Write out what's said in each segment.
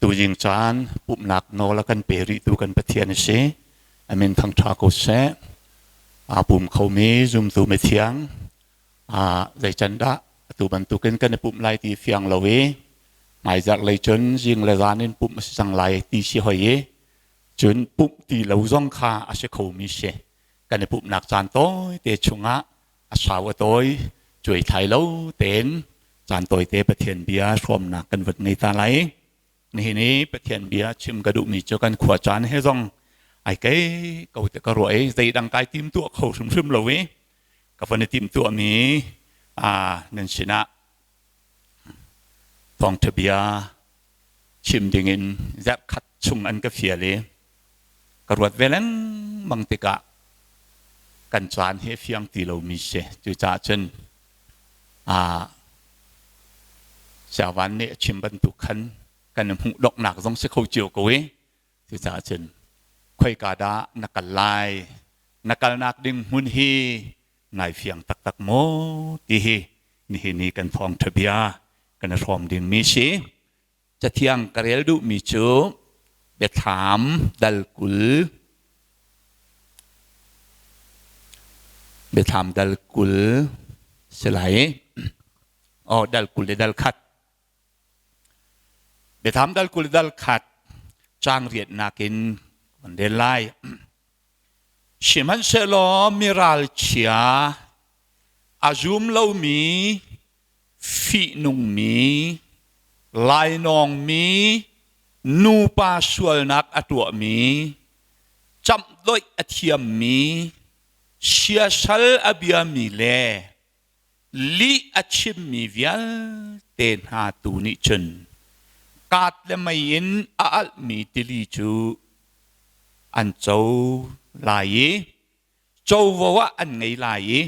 Tuzing caan pumhnak nawl a kan pe rihtu kan Pathian a si. A min thangṭha ko seh. Aa pum khomi zumtu mithiang zeican dah atu bantukin kan i pumh lai ti fiang lo i hmaizarh lei cun zing le zan in pumh a si cang lai ti si hoi i cun pumh ti lo zong kha a si khomi si. Kan i pumhnak caan tawite chungah a sau a tawi cuai thlai lo tein caan tawite Pathian bia hrawmnak kan vun ngei ta lai. Nihin i Pathian bia chim ka duhmi cu kan khua caan he zong ai kei ko te ka ruah i zeidang kai tim tuah kho hrimhrim lo i ka van i tim tuahmi nan sinah thawngṭha bia chim dingin zarhkhat chung an ka fial i ka ruat ve lengmang tikah kan caan hi fiang ti lomi si. Cucaah cun Siavan nih a chim bantuk khan kan hmuh donghnak zong si kho cio ko i cucaah cun khoika dah na kal lai, na kalnak ding hmun hi nai fiang taktak maw ti hi nihin i kan thawngṭha bia kan i hrawm dingmi si. Cathiang ka rel duhmi cu Biathlam dal 20, Biathlam dal 20 si lai. Oh, dal 20 le dal khat. Biathlam dal 20 le dal khat caang riatnak in kan rel lai. Sihmanhsehlaw miralchia a zum lomi fihnungmi, lainawngmi, nupa sualnak a tuahmi, camhdoih a thiammi, siasal a biami le lih a chimmi vialte hna tu nih cun kaat le mei in a alhmi tili cu an co lai i covo ah an ngei lai i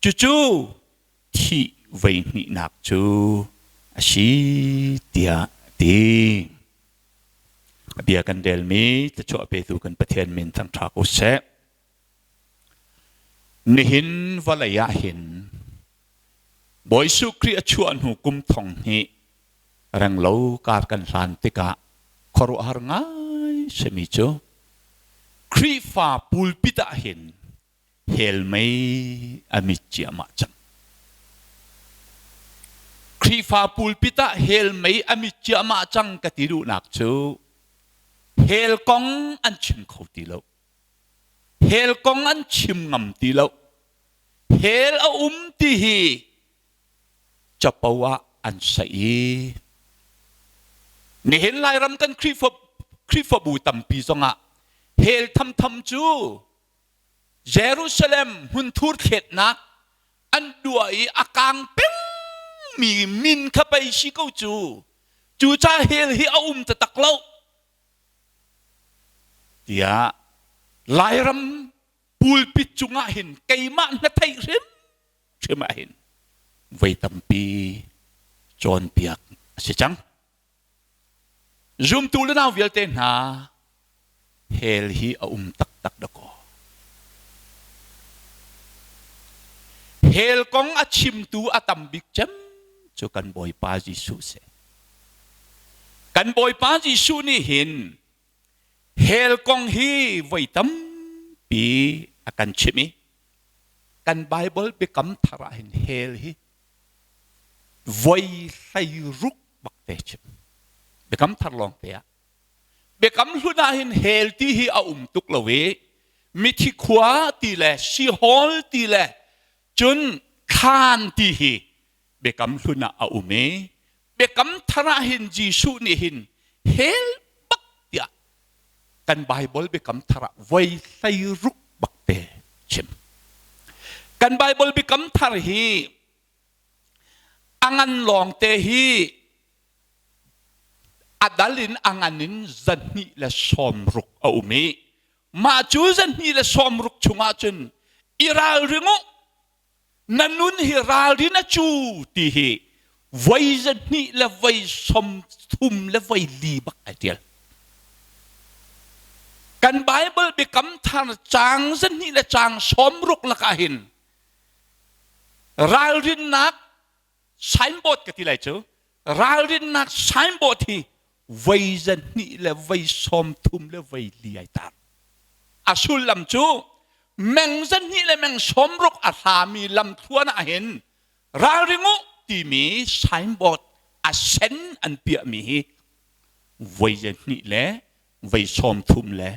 cucu thih voi hnihnak cu a si tiah a ti. A bia kan relmi thluachuah petu kan Pathian min thangṭha ko seh. Nihin vawlei ah hin Bawi Jesuh Khrih a chuah hnu kum thong hnih renglo kar kan hlan tikah khuaruahhar ngai simi cu Khrihfa pulpit ah hin hell mei a mit ciahmah cang. Khrihfa pulpit ah hell mei a mit ciahmah cang ka ti duhnak cu hell kong an chim kho ti lo. Hell kong an chim ngam ti lo. Hell a um ti hi capo ah an saih i nihin Lairam kan Khrihfa Khrihfabu tampi zongah hell thamtham cu Jerusalem hmunthur thletnak an duah i a kang pengmi min kha pei si ko cu. Cucaah hell hi a um taktak lo tiah Lairam pulpit cungah hin keimah na theih hrim hrim ah hin voi tampi cawnpiak a si cang. Zumtu le nau vialte hna hell hi a um taktak dakaw. Hell kong a chimtu a tam bik cem cu kan Bawipa Jesuh si. Kan Bawipa Jesuh nih hin hell kong hi voi tampi a kan chimh i kan Bible biakam thar ah hin hell hi voi 16 bak te chim. Biakam thar lawng te ah. Biakam hlun ah hin hell ti hi a um tuk lo i mithi khua ti le sihol ti le cun thlan ti hi biakam hlun ah a um i biakam thar ah hin Jesuh nih hin hell bak tiah kan Bible biakam thar ah voi 16 bak te chim. Kan Bible biakam thar hi a ngan lawng te hi a dal in a ngan in 260 a um i mah cu 260 chungah cun i ralring u, na nun hi ralrin a cu ti hi voi zahnih le voi 30 le voi li bak ai tial. Kan Bible biakam thar caang 2 le caang 60 lakah hin ralrinnak signboard ka ti lai cu, ralrinnak signboard hi. Voi 200 le voi 30 le voi li ai tar. A sullam cu meng 200 le meng 60 a hlami lamthluan ah hin ralring u timi signboard a sen an piahmi hi voi 200 le voi 30 le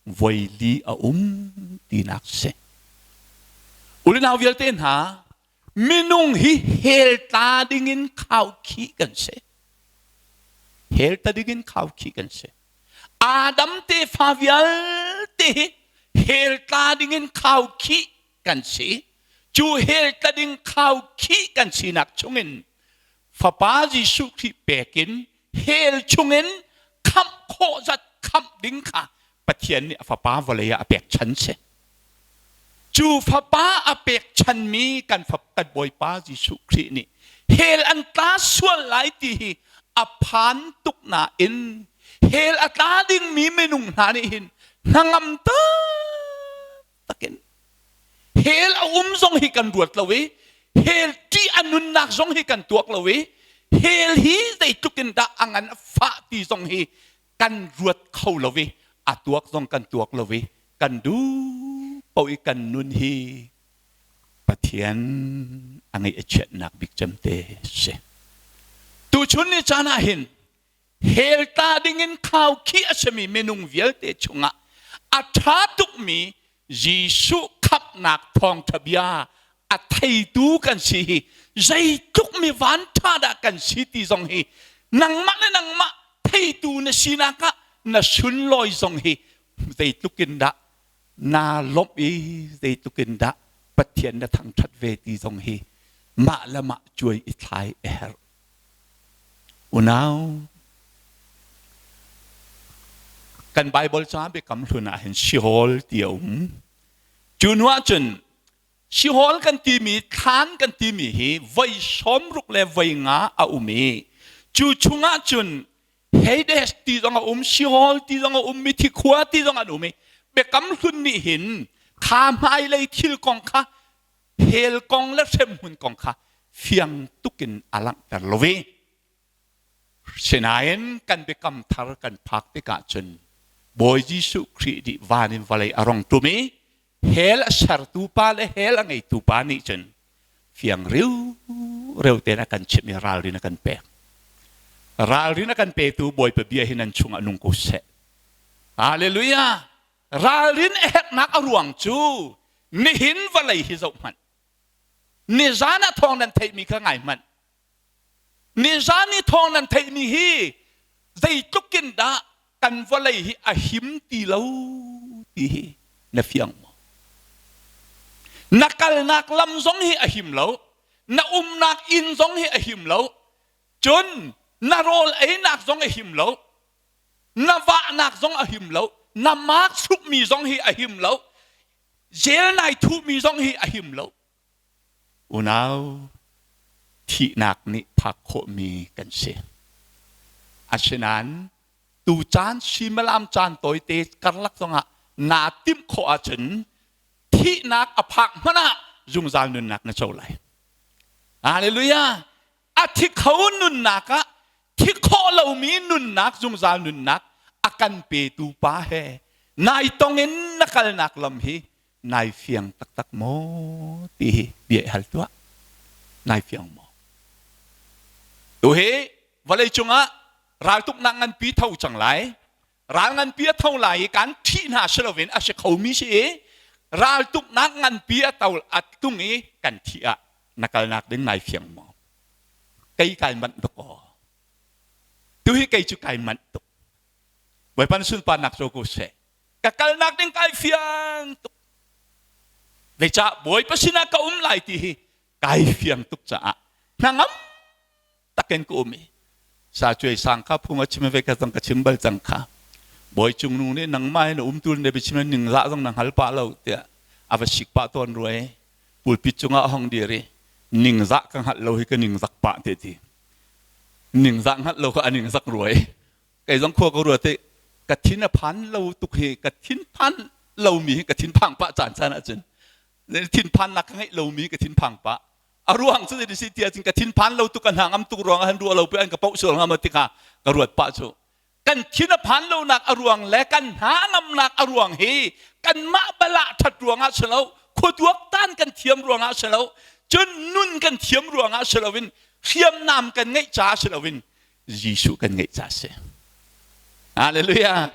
voi li a um tinak si. Ulinau vialte hna, minung hi hell tla dingin khaukhih kan si. Hell tla dingin khaukhih kan si. Adam tefa vialte hi hell tla dingin khaukhih kan si. Cu hell tla ding khaukhih kan sinak chungin Fapa Jesuh Khrih pekin hell chungin khamh khawh zat khamh ding kha Pathian nih a fapa vawlei ah a pekchan si. Cu fapa a pekchanmi kan kan Bawipa Jesuh Khrih nih hell an tla sual lai ti hi a phan tuk nain hell a tla dingmi minung hna nih hin hnangam takin hell a um zong hi kan ruat lo i hell ṭih a nunnak zong hi kan tuak lo i hell hi zeitluk in dah a ngan a fah ti zong hi kan ruat kho lo i a tuak zong kan tuak lo i kan duh paoh i kan nun hi Pathian a ngeih a chiatnak bik cem te si. Tuchun ni caan ah hin hell tla dingin khaukhih a simi minung vialte chungah a ṭha tukmi Jesuh khamhnak thawngṭha bia a theitu kan si hi zeitluk mi vanṭha dah kan si ti zong hi nangmah le nangmah theitu na sinak ah na sunlawi zong hi zeitluk in dah naa lawmh i zeitluk in dah Pathian na thangṭhat ve ti zong hi mah le mah cuai i thlai a herh. Unau, kan Baibal ca biakam hlun ah hin Sheol ti a um. Cu hnu ah cun Sheol kan timi, thlan kan timi hi voi 60 le voi nga a um i cu chungah cun Hades ti zong a um, Sheol ti zong a um, mithi khua ti zong an um i biakam hlun nih hin kha hmailei thil kong kha hell kong le hremhmun kong kha fiang tukin a langhter lo i sinain kan biakam thar kan phak tikah cun Bawi Jesuh Khrih nih van in vawlei a rong tum i hell a sertu pa le hell a ngeitu pa nih cun fiang riu reu tein a kan chimh i ralrin a kan pek. Ralrin a kan petu Bawipa bia hi nan chungah nung ko seh. Hallelujah! Ralrin a herhnak a ruang cu nihin vawlei hi zoh hmanh. Nizan ah thawng nan theihmi kha ngai hmanh. Nizan i thawng nan theihmi hi zeitluk in dah kan vawlei hi a him ti lo ti hi na fiang maw? Na kalnak lam zong hi a him lo. Na umnak inn zong hi a him lo. Cun na rawl einak zong a him lo. Na vahnak zong a him lo. Na mask hrukmi zong hi a him lo. Gel nai thuhmi zong hi a him lo. Unau, thihnak nih phak khawhmi kan si. Asinain tu caan suimilam caan tawite karlak zongah naa timh khawh ahcun thihnak a phak hmanh ah zungzal nunnak na co lai. Hallelujah! A thi kho nunnak ah thi khawh lomi nunnak zungzal nunnak a kan petu pa he nai tong in na kalnak lam hi nai fiang taktak maw ti hi bia i hal tuah. Nai fiang maw? Tu hi vawlei cungah raltuknak nganpi tho cang lai. Ral nganpi a tho lai i kan thih hna si loin a si khomi si i raltuknak nganpi a to a tung i kan thih ah na kalnak ding nai fiang maw? Kei kai manh tuk aw. Tu hi kei cu kai manh tuk. Bawipa na sunparnak co ko seh. Ka kalnak ding kai fiang tuk. Zeicah Bawipa sinah ka um lai ti hi kai fiang tuk caah hnangam takin ka um i sa cuai sang kha phung a chim ve ka zong ka chim bal cang kha. Bawi cung nu nih nangmah in um tu ne biachim ning zah zong na hngal pah lo tiah a va sik pah tawn rua pulpit cungah a hong dir i ningzah ka hngalh lo hi ka ningzak pah te ti ningzah hngalh lo kha a ningzak rua i kei zong khua ka ruat i ka thin a phan lo tuk hi ka thin phan lomi hi ka thin phang pah caan caan ahcun thinphannak ka ngeih lomi ka thinphang pah a ruang cu zei si ti ahcun ka thinphan lo tuk ka hna ngam tuk ruang ah han ruah lo pe an ka poh sual ngam tikha ka ruat pah cu. Kan thin a phan lonak a ruang le kan hna ngamnak a ruang hi kanmah balah ṭhat ruangah si lo, khuaduak tan kan thiam ruangah si lo, cun nun kan thiam ruangah si loin hriamnam kan ngeih caah si loin Jesuh kan ngeih caah si. Hallelujah.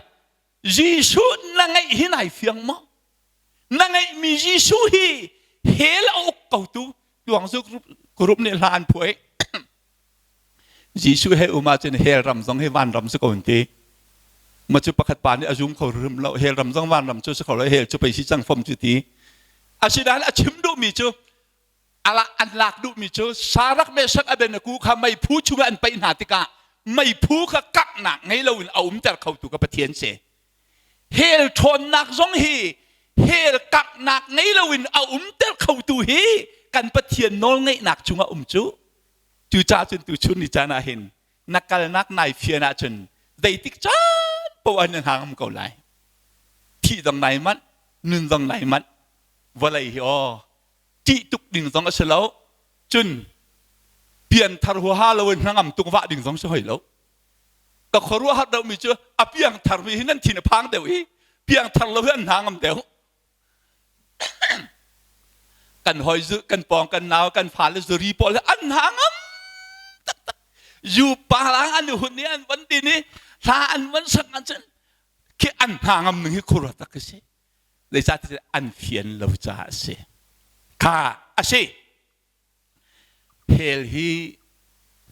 Jesuh na ngeih hi nai fiang maw? Na ngeihmi Jesuh hi hell a uk kotu tuangzu group nih hla an phuah Jesuh he um ahcun hell ram zong hi van ram si ko an ti. Ma cu pakhat pa nih a zum kho rim lo. Hell ram zong van ram cu si kho lo. Hell cu pei si cang fom cu ti. Asinain a chim duhmi cu ala an lak duhmi cu Sarak Meshach Abednego kha meiphu chungah an paih hna tikah meiphu kha kaknak ngei loin a umter khotu ka Pathian si. Hell ṭhawnnak zong hi hell kaknak ngei loin a umter khotu hi kan Pathian nawlngeihnak chungah um cu. Cucaah cun tuchun ni caan ah hin na kalnak nai fian ahcun zeitik caan poah na hna ngam ko lai. Thih zong nai manh, nun zong nai manh. Vawlei hi aw ṭih tuk ding zong a si lo. Cun pianthar huaha loin hnangam tuk vah ding zong si hoi lo. Ka khuaruahhar deuhmi cu a piangtharmi hi nan thin a phang deuh i piangthar lo hi an hna ngam deuh. Kan hoi zu kan pawng kan nau kan fale zuri pawl hi an hna ngam taktak. Yu pa lang an hun i an van din i hla an van sak ahcun khi an hna ngam ning hi khuaruah tak a si. Zeicahtiah an fian lo caah a si. Kha a si. Hell hi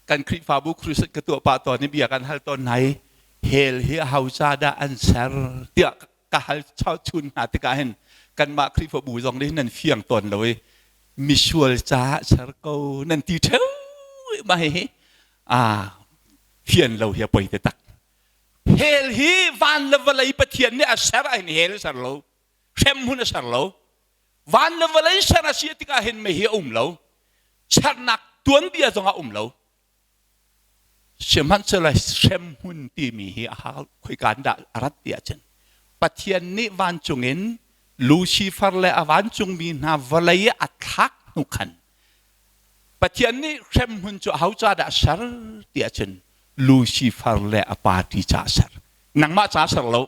kan Khrihfabu crusade ka tuah pah tawn i bia kan hal tawn hna i hell hi aho ca dah an ser tiah ka hal chun hna tikah hin kanmah Khrihfabu zong nih nan fiang tawn lo i misual caah ser ko nan ti ṭheu mah hihi aa fian lo hi a poi te tak. Hell hi van le vawlei Pathian nih a ser ah hin hell a ser lo. Hrem hmun a ser lo. Van le vawlei ser a si tikah hin mei hi a um lo. Sernak tuanbia zong a um lo. Sihmanhsehlaw hrem hmun timi hi a hau khoika in dah a rat ti ahcun Pathian nih vancung in Lucifer le a vancungmi hna vawlei i a thlak hnu khan Pathian nih hremhmun cu aho ca dah a ser ti ahcun Lucifer le a party ca a ser. Nangmah ca a ser lo.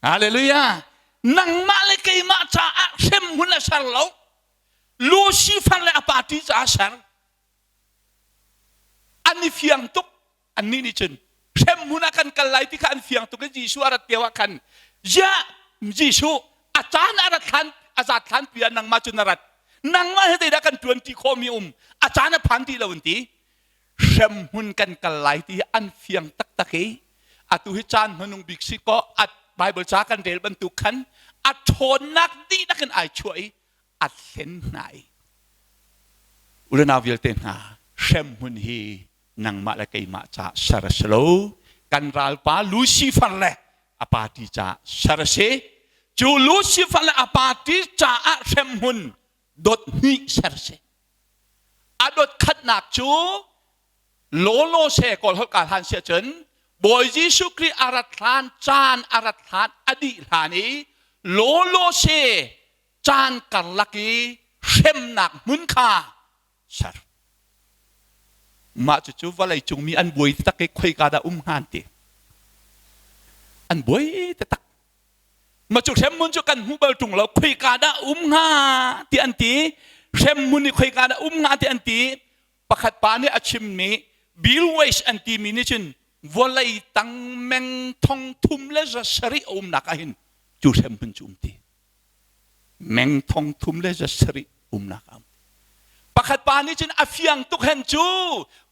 Hallelujah. Nangmah le keimah caah hremhmun a ser lo. Lucifer le a party ca a ser. An i fiang tuk. Annih nih cun hremhmun ah kan kal lai ti kha an fiang tuk i Jesuh a rat lio ah khan ziah Jesuh a caan a rat hlan a zat hlan pi ah nangmah cu na rat nangmah he zeidah kan ṭuan ti khawhmi um a caan a phan ti lo an ti hremhmun kan kal lai ti hi an fiang taktak i atu hi caan hmanung bik si kaw a Bible ca kan rel bantuk khan a ṭhawnnak dihlak in ai chuah i a hlen hna i ulenau vialte hna hremhmun hi nangmah le keimah caah ser a si lo. Kan ralpa Lucifer le a party caah ser a si. Cu Lucifer le a party caah hremhmun dot hnih ser a si. A dot khatnak cu lawlaw se kawl holh ka hlan si ahcun Bawi Jesuh Khrih a rat hlan caan a rat hlan a dih hlan i lawlaw se caan karlak i hremnak hmun kha ser. Mah cucu vawleicung mi an buai taktak i khoika dah um hnga an ti. An buai taktak. Mah cu hremhmun cu kan hmu bal ṭung lo khoika dah um hnga ti an ti. Hremhmun i khoika dah um hnga ti an ti. Pakhat pa nih a chimmi Bill Weiss an timi nih cun vawlei tang meng thong thum le za sarih a umnak ah hin cu hremhmun cu um ti. Meng thong thum le za sarih umnak a um. Pakhat pa nih cun a fiang tuk hen cu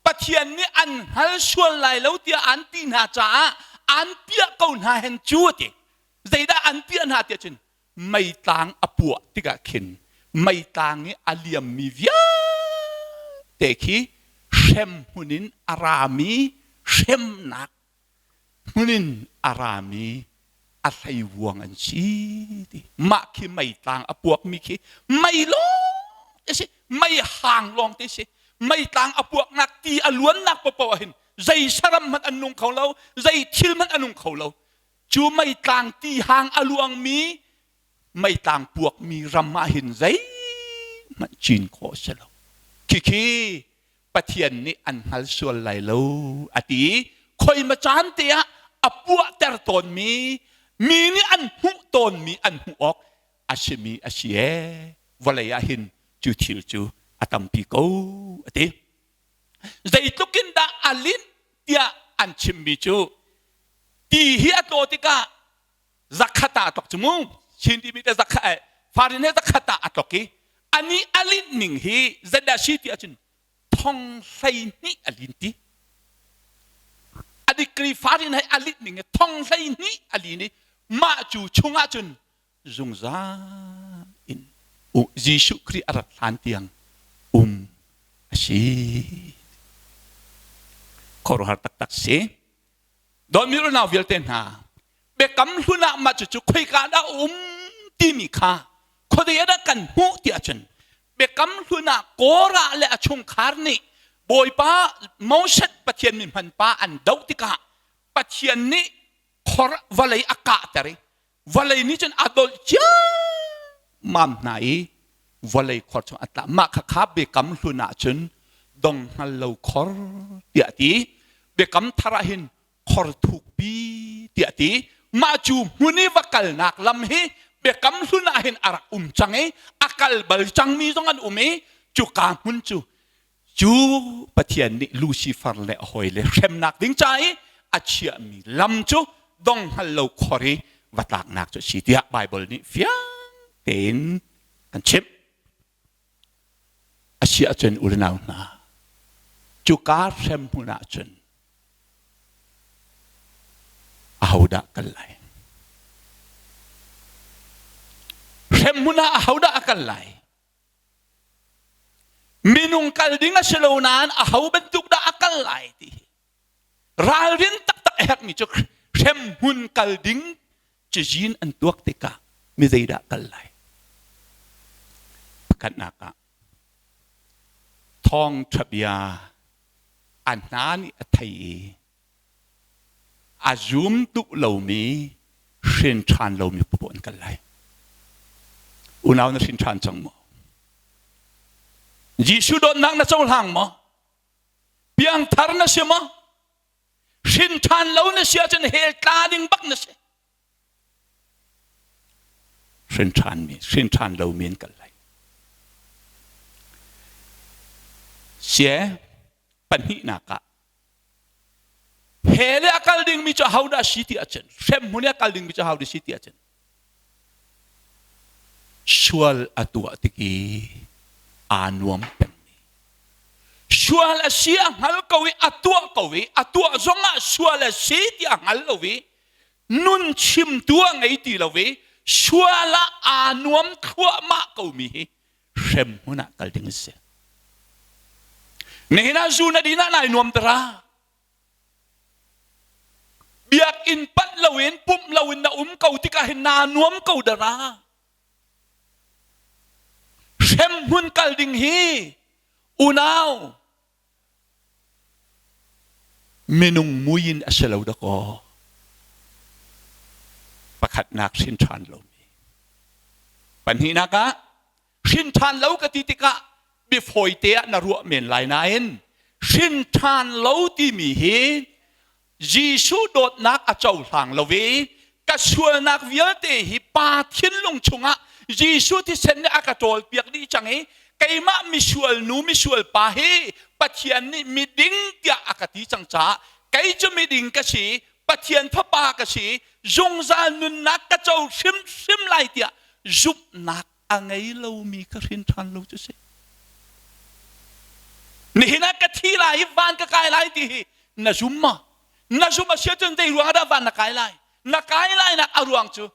Pathian nih an hngal sual lai lo tiah an ti hna caah an piah ko hna hen cu a ti. Zeidah an piah hna tiah cun meitlang a puah tikah khin meitlang i a liammi vialte khi hrem hmun in a rami hremnak hmun in a rami a hleivuang an si ti mah khi meitlang a puakmi khi mei lawng te si mei hang lawng te si meitlang a puaknak ti a luannak paohpaoh ah hin zei saram hmanh an nung kho lo zei thil hmanh a nung kho lo cu meitlang ti hang a luangmi meitlang puakmi ram ah hin zeihmanh cin khawh a si lo khikhi Pathian nih an hngal sual lai lo a ti. Khoi ma caan te ah a puahter tawnmi mi nih an hmuh tawnmi an hmuh awk a simi a si ee. Vawlei ah hin cu thil cu a tampi ko a ti. Zeitluk in dah a linh tiah an chimmi cu ti hi a tlaw tikah zakhat ah a tlok cu mu. Chin timi te zakhat Farin he zakhat ah a tlok i ani a linh ning hi zeidah si ti ahcun thong 12 a lin ti. A degree Fahrenheit a linh ning hi thong 12 a lin i mah cu chungah cun zungzal in Jesuh Khrih a rat hlan tiang um a si. Khuaruahhar taktak si. Dawtmi unau vialte hna, biakam hlun ah mah cucu khoika dah um timi kha khuadei ah dah kan hmuh ti ahcun biakam hlun ah Korah le a chungkhar nih Bawipa Moses Pathian mi hman pa an doh tikah Pathian nih khor vawlei a kahter i vawlei nih cun a dolh ciammam hna i vawlei khor chung a tla mah khakha biakam hlun ah cun dong hngal lo khor tiah ti biakam thar ah hin khor thukpi tiah ti mah cu hmun i va kalnak lam hi biakam hlun ah hin a rak um cang i a kal bal cangmi zong an um i cuka hmun cu cu Pathian nih Lucifer le a hawile hremnak ding ca i a chiahmi lam cu dong hngal lo khor i va tlaknak cu a si tiah Baibal nih fiang tein an chimh. A si ahcun u le nau hna, cuka hrem hmun ahcun ahodah kal lai? Hrem hmun ah ahodah a kal lai? Minung kal ding a si lo nain aho bantuk dah a kal lai ti hi ralrin taktak a herhmi cu hremhmun kal ding cazin an tuak tikah mi zeidah kal lai? Pakhatnak ah thawngṭha bia a hna nih a thei i a zum duh lomi hrin ṭhan lomi poah an kal lai. Unau na hrin ṭhan cang maw? Jesuh dawtnak na cohlang maw? Piangthar na si maw? Hrin ṭhan lo na si ahcun hell tla ding bak na si. Hrin ṭhanmi, hrin ṭhan lomi an kal lai. Sie pahnihnak ah Hell i a kal dingmi cu ahodah si ti ahcun hremhmun i a kal dingmi cu ahodah si ti ahcun sual a tuah tik i aa nuam pengmi sual a si a hngal ko i a tuah ko i a tuah zongah sual a si ti a hngal lo i nun chimtu a ngei ti lo i sual ah aa nuam thluahmah komi hi hremhmun ah kal ding a si. Nihin ah zu na din ah nai nuam tara. Biakinn panh loin pumh loin na um ko tikah hin naa nuam ko dara. Hremhmun kal ding hi unau minung mui in a si lo dakaw. Pakhatnak hrin ṭhan lomi. Pahnihnak ah hrin ṭhan lo ka ti tikah biafawite ah na ruah men lai nain hrin ṭhan lo timi hi Jesuh dawtnak a cohlang lo i ka sualnak vialte hi Pa thinlung chungah Jesuh thisen nih a ka ṭawlpiak dih cang i keimah misual nu misual pa hi Pathian nih miding tiah a ka ti cang caah kei cu miding ka si Pathian fapa ka si zungzal nunnak ka co hrimhrim lai tiah zumhnak a ngei lomi ka hrin ṭhan lo cu si. Nihin ah ka thi lai i van ka kai lai ti hi na zum maw? Na zum a si ahcun zei ruang ah dah van na kai lai? Na kai lainak a ruang cu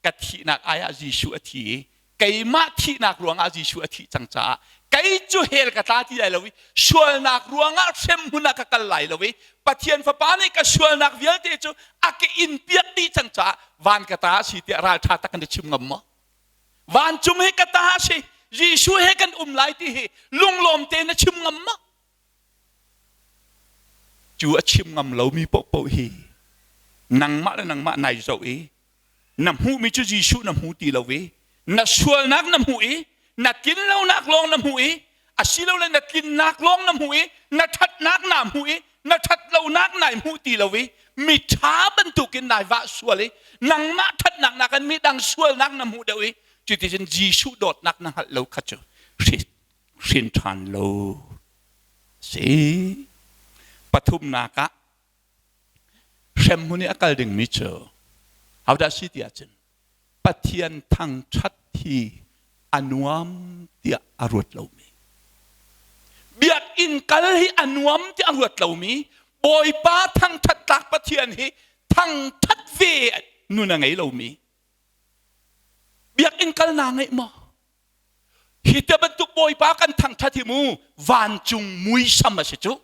ka thihnak ai ah Jesuh a thi i keimah thihnak ruangah Jesuh a thih cang caah kei cu hell ka tla ti lai lo i sualnak ruangah hremhmun ah ka kal lai lo i Pathian Fapa nih ka sualnak vialte cu a ka in piak dih cang caah van ka ta a si tiah ralṭha tak in na chim ngam maw? Vancung hi ka ta a si Jesuh he kan um lai ti hi lunglawm te na chim ngam maw? Cu a chim ngam lomi paohpaoh hi nangmah le nangmah nai zoh i na hmuhmi cu Jesuh na hmu ti lo i na sualnak na hmuh i na tlinlonak lawng na hmuh i asilole na tlinnak lawng na hmuh i na ṭhatnak na hmuh i Na ṭhat lonak nai hmuh ti lo i mi ṭha bantukin nai vah sual i nangmah ṭhatnak nakin midang sualnak na hmuh deuh i cuticun Jesuh dawtnak na hngalh lo kha cu hrin ṭhan lo si. Pathumnak ah hremhmun i a kal dingmi cu hodah si ti ahcun Pathian thangṭhat hi a nuam tiah a ruat lomi. Biakinn kal hi a nuam tiah a ruat lomi Bawipa thangṭhat tlak Pathian hi thangṭhat ve nun a ngei lomi. Biakinn kal naa ngeih maw? Hi te bantuk Bawipa kan thangṭhat hi mu vancung muisam a si cu.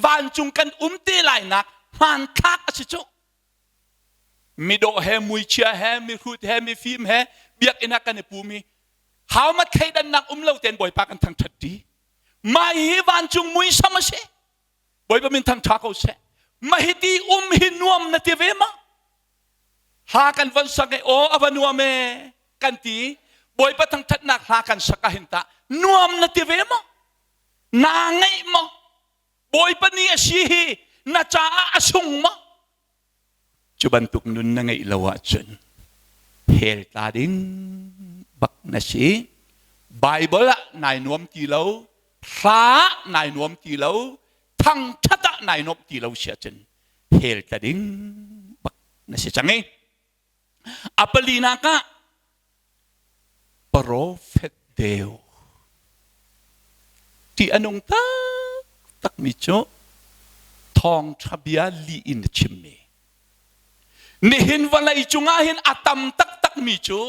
Vancung kan um te lainak hmanthlak a si cu. Midawh he muichia he mihrut he mifim he biakinn ah kan i pum i haumat thleidannak um lo tein Bawipa kan thangṭhat ṭi. Mah hi vancung muisam a si. Bawipa min thangṭha ko seh. Mah hi ti um hi nuam na ti ve ma? Hla kan van sak i aw a va nuam e kan ti. Bawipa thangṭhatnak hla kan sak ahhin tah nuam na ti ve maw? Naa ngeih maw? Bawipa ni a si hi na caah a sung maw? Cu bantuk nun na ngeih lo ahcun hell tla ding bak na si. Bible ah nai nuam ti lo, hla ah nai nuam ti lo, thangṭhat ah nai nuamh ti lo si ahcun hell tla ding bak na si cang i. A palinak ah Profet deu ti a nung taktakmi cu thawngṭha bia lih in a chimmi. Nihin vawlei cungah hin a tam taktakmi cu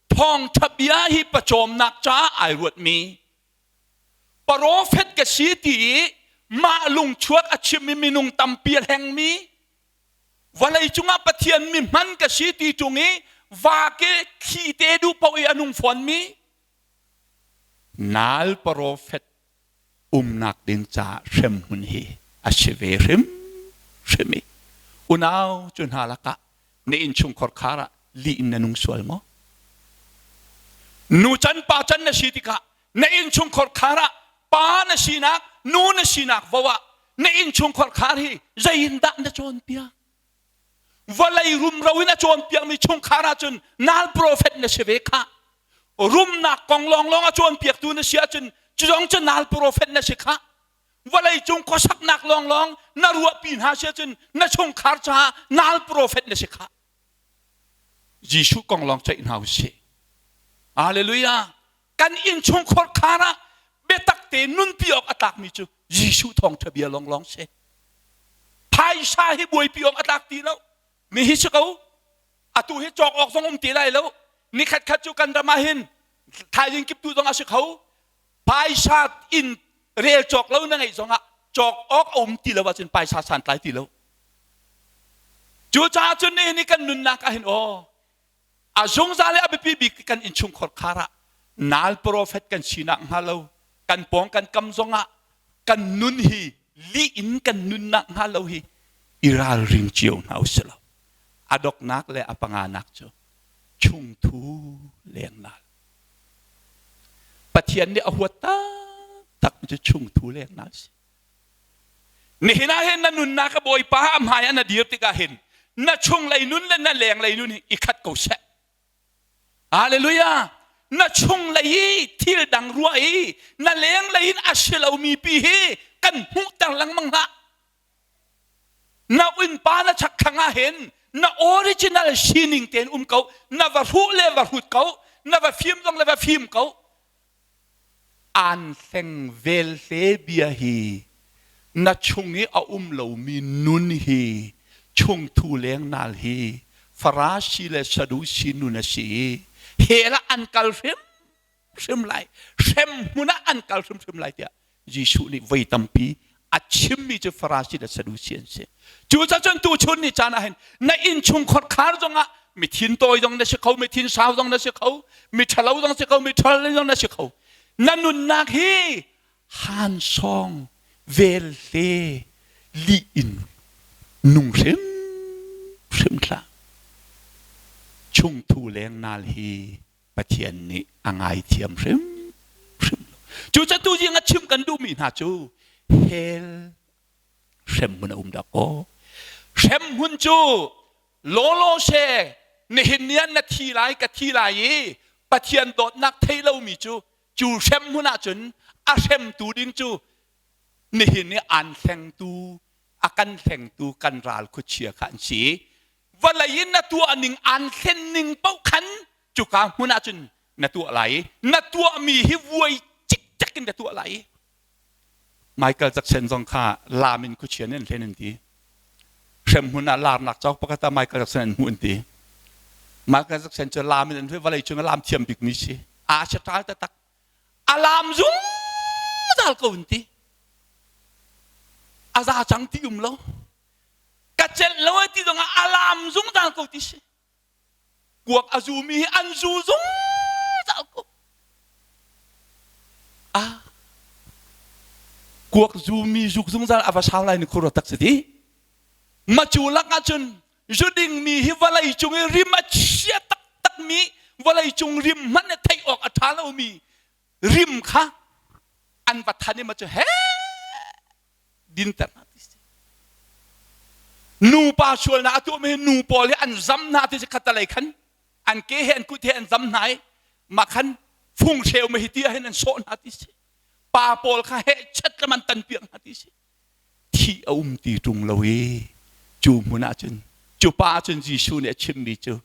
thawngṭha bia hi pawcawmnak caah ai ruatmi profet ka si ti i mah lungchuak a chimmi minung tampi a hlengmi Vawlei cungah Pathian mi hman ka si ti ṭung i vake thli te duh paoh i a nung fawnmi nal profet umnak ding caah hremhmun hi a si ve hrim hrim i unau cu hna lakah na innchungkhar khar ah lih in na nung sual maw? Nu can pa can na si tikah na innchungkhar khar ah pa na sinak nu na sinak vo ah na innchungkhar khar hi zeiindah na cawnpiak vawlei rumro in a cawnpiakmi chungkhar ahcun nal prophet na si ve khah rumnak kong lawnglawng a cawnpiaktu na si ahcun cu zong cu nal prophet na si khah vawlei cung khuasaknak lawnglawng na ruahpi hna si ahcun na chungkhar caah nal prophet na si khah Jesuh kong lawng ceih hna usih. Hallelujah. Kan innchungkhar khar ah biatak te nunpi awk a tlakmi cu Jesuh thawngṭha bia lawnglawng si. Phaisa hi buaipi awk a tlak ti lo. Mi hi si ko. Atu hi cawk awk zong um ti lai lo. Nikhat khat cu kan ram ah hin thaizing kiptu zong a si kho. Phaisa in rel cawk lo na ngeih zongah cawk awk a um ti lo ahcun phaisa santlai ti lo. Cucaah cun nihin i kan nunnak ah hin aw a zungzal i a biapi bik kan innchungkhar khar ah nal profet kan sinak hnga lo kan pawng kan kam zongah kan nun hi lih in kan nunnak hnga lo hi i ralring cio hna usih law a doknak le a panganak cu chungthu lengnal Pathian nih a huat taktak cu chungthu lengnal si Nihin ah hin na nunnak a Bawipa a hmai ah na dir tikah hin na chunglei nun le na lenglei nun hi i khat ko seh. Hallelujah! Na chunglei i thil dang ruah i na lenglei in a si lomi pi hi kan hmuhter lengmang hlah. Na innpa na chakthlang ah hin na original sining tein um ko, na va hruh le va hrut ko, na va fim zong le va fim ko. Aan hleng velhle bia hi na chung i a um lomi nun hi chungthu lengnal hi Farasi le Sadusi nun a si i hell ah an kal hrimhrim lai hrem hmun ah an kal hrimhrim lai tiah Jesuh nih voi tampi a chimmi cu Farasi le Sadusi an si. Cucaah cun tuchun ni caan ah hin na innchungkhar khar zongah mi thin tawi zong na si kho, mi thin sau zong na si kho, mi ṭhalo zong si kho, mi ṭhalo zong na si kho. Na nunnak hi hansawng velhle lih in nung hrim hrim hlah. Chungthu lengnal hi Pathian nih a ngaithiam hrimhrim lo. Cucaah tuzing a chim kan duhmi hna cu hell Hremhmun a um dah kaw. Hremhmun cu lawlaw she nihin ni ah na thi lai ka thi lai i Pathian dawtnak thei lomi cu cu hremhmun ahcun a hremtu ding cu nihin i aan hlengtu a kan hlengtu kan ral khuachia kha an si. Vawlei in na tuah ning aan hlen ning paoh khan cuka hmun ahcun na tuah lai i na tuahmi hi vuai cikcek in na tuah lai. Michael Jackson zong kha lam in khuachia nih an hlen an ti. Hremhmun ah larnak cauk pakhat ah Michael Jackson an hmuh an ti. Michael Jackson cu lam in an hmuh vawlei cung a lam thiam bikmi si. Aa ṭal taktak. A lam zungzal ko an ti. A za cang ti um lo. Ka celh lo ai ti zong ah a lam zungzal ko ti si. Kuak a zumi hi an zu zungzal ko. Ah, kuak zumi zuk zungzal a va sau lai ni khuro tak si ti. Macu lak ahcun zu dingmi hi vawlei cung i rim a chia taktakmi vawlei cung rim hmanh i theih awk a ṭha lomi rim kha an va than i ma cu he dinter hna ti si. Nupa sualnak a tuahmi hi nu pawl hi an zam hna ti si khatalei khan an ke he an kut he an zam hna i mah khan fung hreu ma hi ti ah hin an sawh hna ti si. Pa pawl kha heh chet lam an tan piak hna ti si. Thih a um ti ṭung lo i cu hmun ah cun cu pa cun Jesuh nih a chimmi cu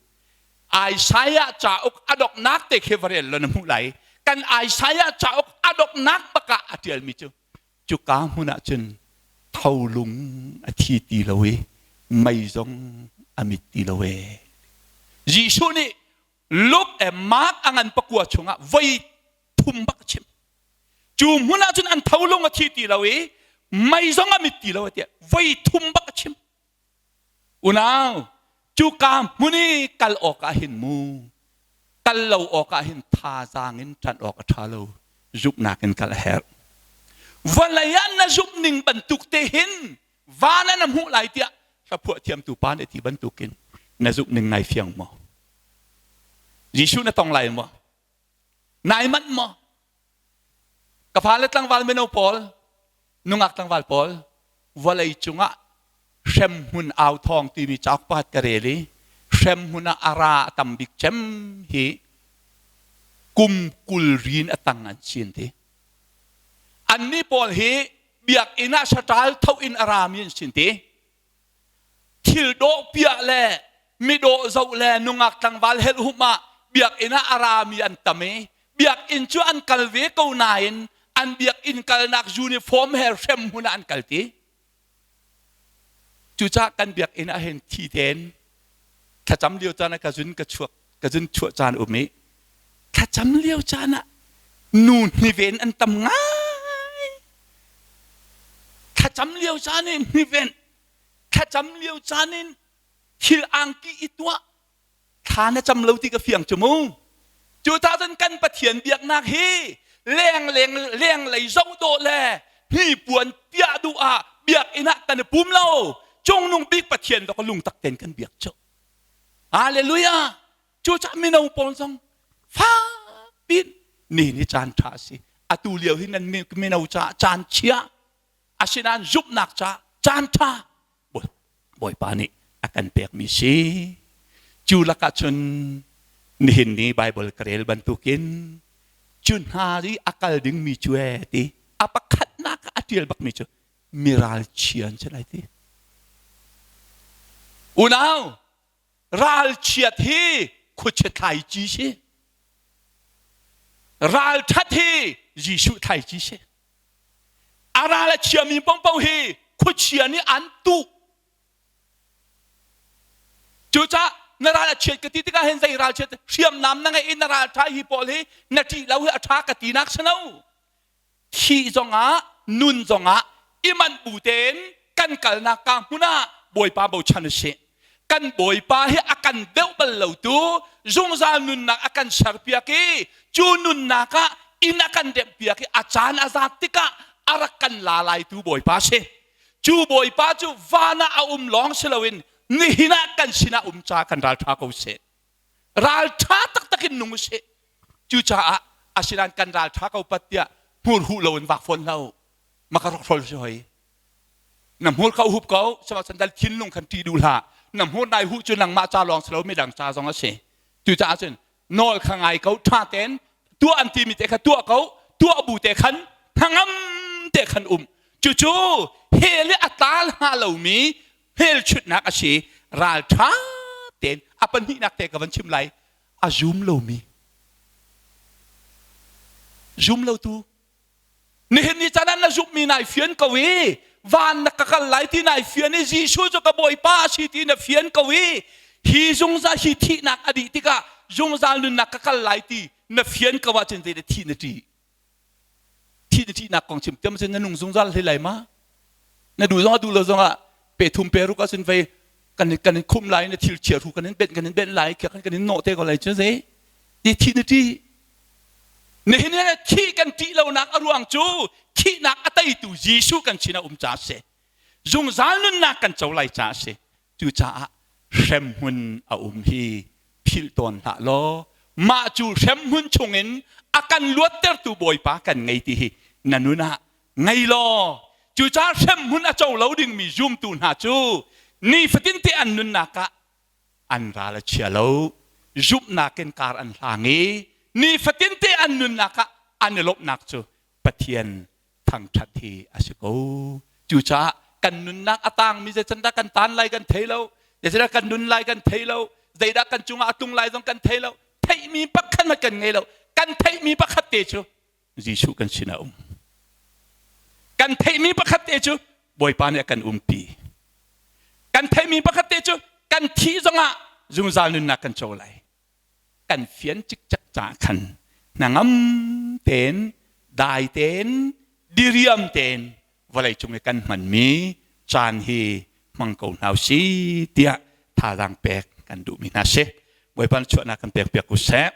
Isaiah cauk a donghnak te khi va rel law na hmuh lai. Kan Isaiah cauk a donghnak bak ah a ṭialmi cu Cuka hmun ah cun tholung a thi ti lo i mei zong a mit ti lo ee. Jesuh nih Luke le Mark a ngan pakua chungah voi thum bak a chim. Cu hmun ah cun an tholung a thi ti lo i mei zong a mit ti lo tiah voi thum bak a chim. Unau, cuka hmun i kal awk ah hin mu, kal lo awk ah hin thazaang in ṭan awk a ṭha lo, zumhnak in kal a herh. Vawlei ah na zumh ning bantuk te hin van ah na hmuh lai tiah hlaphuah thiamtu pa nih a ti bantukin na zumh ning nai fiang maw? Jesuh na tong lai maw? Nai manh maw? Ka fale tlangval mino pawl, nungak tlangval pawl, vawlei cungah hremhmun au thawng timi cauk pakhat ka rel i hremhmun ah a ra a tam bik cem hi kum 20 rin a tang an si an ti. Annih pawl hi biakinn ah saṭal tho in a rami an si an ti. Thil dawh piah le midawh zoh le nungak tlangval helhum ah biakinn ah a rami an tam i biakinn cu an kal ve ko nain an biakinn kalnak uniform he hremhmun ah an kal ti. Cucaah kan biakinn ah hin thi tein thlacam lio caan ah ka zun ka chuak ka zun chuah caan um i thlacam lio caan ah nu hniven an tam ngai. Thlacam lio caan in hniven thlacam lio caan in thil angki i tuah thla na cam lo ti ka fiang cu mu. Cu ta cun kan Pathian biaknak hi leng leng leng lei zoh dawh le hnipuan piah duh ah biakinn ah kan i pum lo. Cungnung bik Pathian dok lungtak tein kan biak cu. Hallelujah. Cucaah mino pawl zong fakpi ni ni caan ṭha a si. Atu lio hi nan mino caah caan chia asinain zumhnak caah caan ṭha Bawipa nih a kan pekmi si. Cu lakah cun nihin ni Bible ka rel bantukin cu hna i a kal dingmi cu ee ti a pakhatnak ah a ṭial bakmi cu miralchia an si lai ti. Unau, ralchiat hi khuachia thlaici si. Ralṭhat hi Jesuh thlaici si. A ral a chiami paohpaoh hi khuachia nih an tuh. Cucaah na ral a chiat ka ti tikah hin zei ral chiat hriamnam na ngeih i na ral ṭha hi pawl hi na ṭih lo hi a ṭha ka tinak si lo. Thih zongah nun zongah i manh bu tein kan kalnak ka hmun ah Bawipa bochan u sih. Kan Bawipa hi a kan deuh bal lo tu zungzal nunnak a kan serpiak i cu nunnak ah inn a kan remhpiak i a caan a zat tikah a rak kan la laitu Bawipa si. Cu Bawipa cu van ah a um lawng si loin nihin ah kan sinah um ca kan ralṭha ko seh. Ralṭha taktak in nung u sih. Cucaah asinain kan ralṭha ko pat tiah hmurhuh loin vak fawn hlah u. Maka rokrol si hoi. Na hmur kha hup ko, sihmanhsehlaw dal thinlung khan ṭih duh hlah. Na hmur nai huh cu nangmah ca lawng si lo midang ca zong a si. Cucaah cun nawl kha ngai ko, ṭha tein tuah an timi te kha tuah ko, tuah bu te khan hnangam te khan um. Cucu hell i a tla hnga lomi hmelchunhnak a si. Ralṭha tein a pahnihnak te ka van chim lai. A zum lomi. Zum lotu Nihin ni caan ah na zumhmi nai fian ko i van na ka kal lai ti nai fian i Jesuh cu ka Bawipa a si ti na fian ko i hi zungzal hi thihnak a dih tikah zungzal nunnak ka kal lai ti na fian ko ahcun zeidah thih na ṭih? Thih na ṭihnak kong chim tiam cun na nung zungzal hlei lai ma? Na duh zongah duh lo zongah pe thum pe ruk ahcun vei kan kan in khum lai na thil chia ru kan in benh kan in benh lai kan kan in nawh te ko lai cu zei ti thih na ṭih? Nihin ah thih kan ṭih lonak a ruang cu thihnak a teitu Jesuh kan sinah um caah a si. Zungzal nunnak kan co lai caah a si. Cucaah hremhmun a um hi philh tawn hlah law mah cu hremhmun chungin a kan luattertu Bawipa kan ngei ti hi na nun ah ngei law cucaah hremhmun a co lo dingmi zumtu hna cu nifatin te an nunnak ah an ral a chia lo zumhnak in kar an hlang i nifatin te an nunnak ah an i lawmhnak cu Pathian thangṭhat hi a si ko. Cucaah kan nunnak a tangmi zeicandah kan tan lai kan thei lo, zeicandah kan nun lai kan thei lo, zeidah kan cungah a tlung lai zong kan thei lo, theihmi pakhat hmanh kan ngei lo. Kan theihmi pakhat te cu Jesuh kan sinah um. Kan theihmi pakhat te cu Bawipa nih a kan umpi. Kan theihmi pakhat te cu kan thih zongah zungzal nunnak kan co lai. Kan fian cikcek caah khan hnangam tein, dai tein, diriam tein vawlei cung i kan hmanmi caan hi hmang ko hna usih tiah thazaang pek kan duhmi hna si. Bawipa nih chuahnak kan pek piak u seh.